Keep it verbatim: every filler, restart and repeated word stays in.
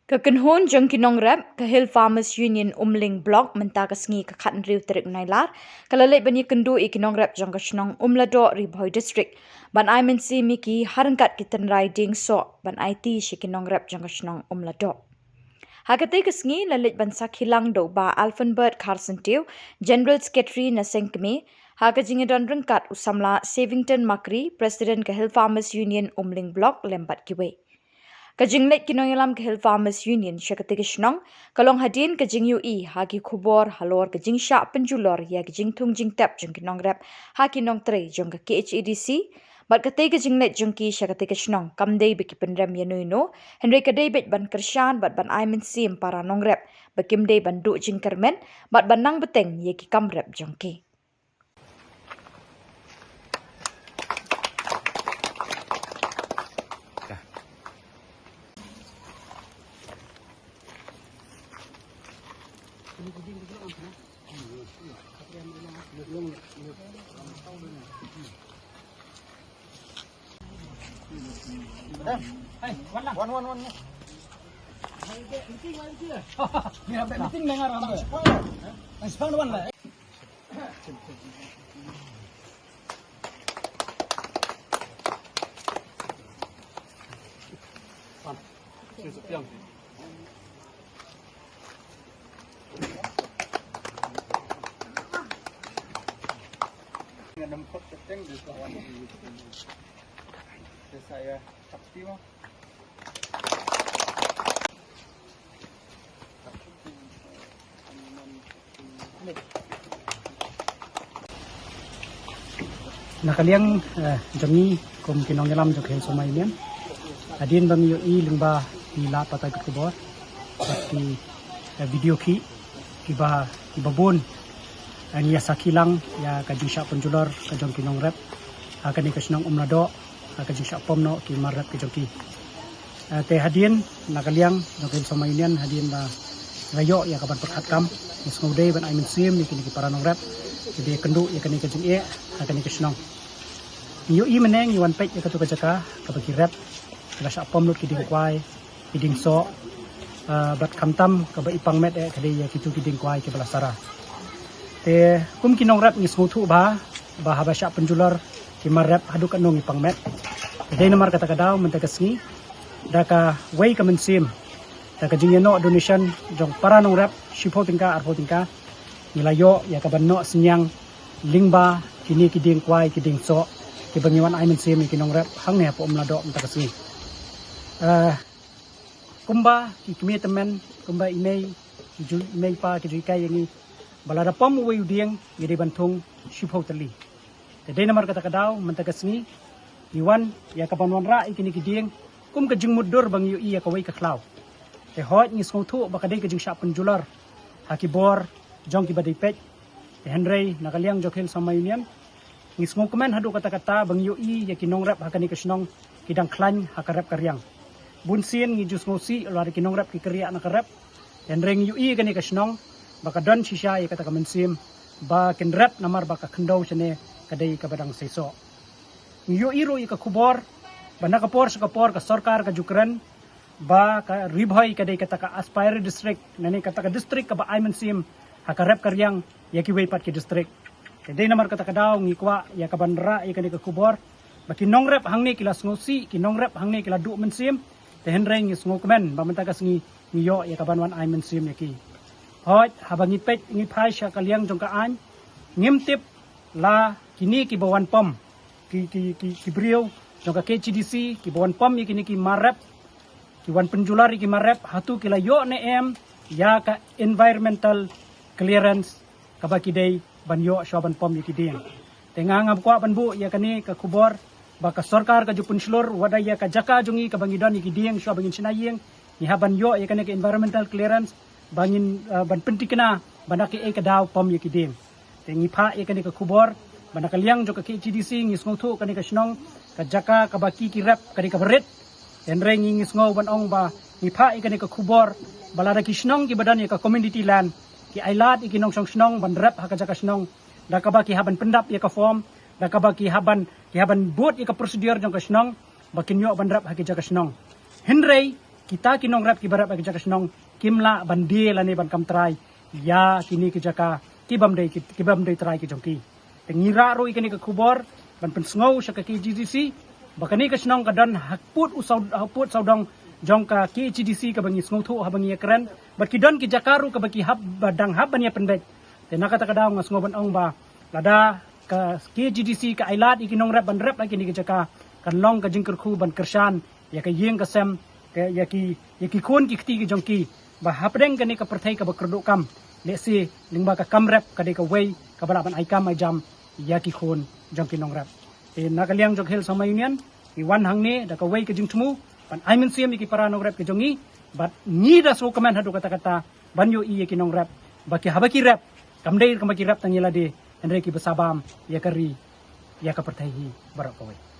Ka kynhun jong ki nongrep ka Hill Farmers Union Umling Block mynta ka sngi ka khatnriew tarik Nailar ka la leit ban ïakynduh ïa ki nongrep jong ka shnong Umladoh, Ri Bhoi District, ban ai mynsiem ïa ki ha ryngkat ki tynrai dieng soh ban aiti sha ki nongrep jong ka shnong Umladoh. Ha katei ka sngi la leit ban sakhi lang da u Bah Alphanbert Kharsyntiew, General Secretary na Seng Kmie, ha ka jingïadon ryngkat u samla Savington Makri, President ka Hill Farmers Union Umling Block, lem bad kiwei. Ka jingleit ki nongïalam ka Hill Farmers Union sha katei ka shnong ka long hadien ka jingïohi ha ki khubor halor ka jingshah pynjulor ïa ka jingthung jingtep jong ki nongrep ha ki nongtrei jong ka K H A D C. Bad katei ka jingleit jong ki sha katei ka shnong kam dei ba ki pynrem ïano ïano, hynrei ka dei beit ban kyrshan bad ban ai mynsiem para nongrep ba kim dei ban duh jingkyrmen bad ban nang bteng ïa ki kam rep jong ki. Na ka liang, eh, jong ngi kum ki nongïalam jong ka Hill Farmers Union, hadien ba ngi ïohi lyngba ki lad pathai khubor bad ki, eh, video ki, kiba, kiba bun, eh, ngi ïa sakhi lang ïa ka jingshah pynjulor ka jong ki nongrep ha kane ka shnong Umladoh, ha ka jingshah pom noh ki mar rep ki jong ki. Eh, te hadien na ka liang jong ka Hill Farmers Union, hadien ba nga ïoh ïa ka ban pyrkhat kam, ngi sngewdei ban ai mynsiem ïa kine ki para nongrep kiba ïakynduh ïa kane ka jingeh ha kane ka shnong. Ngi ïohi mynne ngi wan peit ïa katu ka jaka kaba ki rep, kaba shah pom lut ki dieng kwai, ki dieng soh, ah, bad khamtam kaba i pang met eh ka dei ïa kitu ki dieng kwai kiba la sara. Te kum ki nongrep ngi sngewthuh bha ba haba shah pynjulor ki mar rep haduh katno ngi pang met. Te dei namar kata ka daw mynta ka sngi da kawei ka mynsiem, da ka jingïanoh donation jong para nongrep shiphew tyngka arphew tyngka, ngi la ïoh ïa ka ban noh synñiang lyngba kine ki dieng kwai ki dieng soh kiba ngi wan ai mynsiem ïa ki nongrep hangne hapoh Umladoh mynta ka sngi. Eh, kumba ki kmie tymmen, kumba i mei, ki ju i mei pa ki ju hikai ïa ngi ba lada pom uwei u dieng ngi dei ban thung shiphew tylli. Te dei namar kata ka daw mynta ka sngi ngi wan ïa ka ban wanrah ïa kine ki dieng kum ka jingmutdur ba ngi ïohi ïa kawei ka khlaw. Te hooid ngi sngewthuh ba ka dei ka jingshah pynjulor ha ki bor jong kiba dei peit. Te hynrei na ka liang jong ka Hill Farmers Union ngi sngewkmen haduh katta katta ba ngi ïohi ïa ki nongrep ha kane ka shnong ki dang khlaiñ ha ka rep ka riang. Bun sien ngi ju sngewsih lada ki nongrep ki kyrriah na ka rep. Hynrei ngi ïohi ïa kane ka shnong ba ka don shisha ïa kata ka mynsiem ba kin rep namar ba ka khyndew shane ka dei kaba dang seisoh. Ngi ïohi ruh ïa ka khubor ba na ka por sha ka por ka sorkar ka ju kren ba ka Ri Bhoi ka dei kata ka aspirant district, lane kata ka district kaba ai mynsiem ha ka rep ka riang ïa kiwei pat ki district. Te dei namar kata ka daw ngi kwah ïa ka ban rah ïa kane ka khubor ba ki nongrep hangne ki la sngewsih, ki nongrep hangne ki la duh mynsiem. Te hynrei ngi sngewkmen ba mynta ka sngi ngi ïoh ïa ka ban wan ai mynsiem ïa ki. Hooid haba ngi peit ngi phai sha ka liang jong ka aiñ, ngim tip la kine kiba wan pom, ki, ki, ki, ki briew jong ka K H A D C kiba wan pom ïa kine ki mar rep, ki wan pynjulor ïa ki mar rep, hato ki la ïoh ne em ïa ka environmental clearance kaba ki dei ban ïoh shuwa ban pom ïa ki dieng. Te nga ngam kwah ban buh ïa kane ka khubor ba ka sorkar ka ju pynshlur wat da ïa ka jaka jong ngi kaba ngi don ïa ki dieng shuwa ba ngin shna ïing, ngi hap ban ïoh ïa kane ka environmental clearance ba ngin, eh, ban pynthikna ba na kaei ka daw pom ïa ki dieng. Te ngi phah ïa kane ka khubor ba na ka liang jong ka K H A D C ngi sngewthuh kane ka shnong, ka jaka kaba ki ki rep ka dei kaba rit. Hynrei ngi, ngi sngew ban ong ba ngi phah ïa kane ka khubor ba lada ki shnong kiba don ïa ka community land ki ailad ïa ki nongshong shnong ban rep ha ka jaka shnong da kaba ki hap ban pyndap ïa ka form, Da kaba ki hap ban, ki hap ban bud ïa ka procedure jong ka shnong ba kin ïoh ban rep ha ki jaka shnong. Hynrei kita ki nongrep kiba rep ha ki jaka shnong kim lah ban die lane ban kam trai ïa kine ki jaka ki bym dei, ki bym dei trai ki jong ki. Te ngi rah ruh ïa kane ka khubor ban pynsngew sha ka K H A D C ba kane ka shnong ka don ha pud u saw-, ha pud sawdong jong ka K H A D C kaba ngi sngewthuh haba ngi ïakren. Bad ki don ki jaka ruh kaba ki hap, ba dang hap ban ïa pynbeit. Te na kata ka daw nga sngew ban ong ba lada ka K H A D C ka ailad ïa ki nongrep ban rep ha kine ki jaka, kan long ka jingkyrkhu ban kyrshan ïa ka ïing ka sem, ka, ïa ki, ïa ki khun ki kti ki jong ki ba hapdeng kane ka pyrthei kaba kyrduh kam. Lehse lyngba ka kam rep ka dei kawei kaba lah ban ai kam ai jam ïa ki khun jong ki nongrep. Te na ka liang jong ka Hill Sangma Union ngi wan hangne da kawei ka jingthmu ban ai mynsiem ïa ki para nongrep ki jong ngi. Bad ngi da sngewkmen haduh katta katta ban ïohi ïa ki nongrep ba ki haba ki rep kam dei kaba ki rep tang ïa lade, hynrei kiba sa bam ïa ka ri, ïa ka pyrthei hi baroh kawei.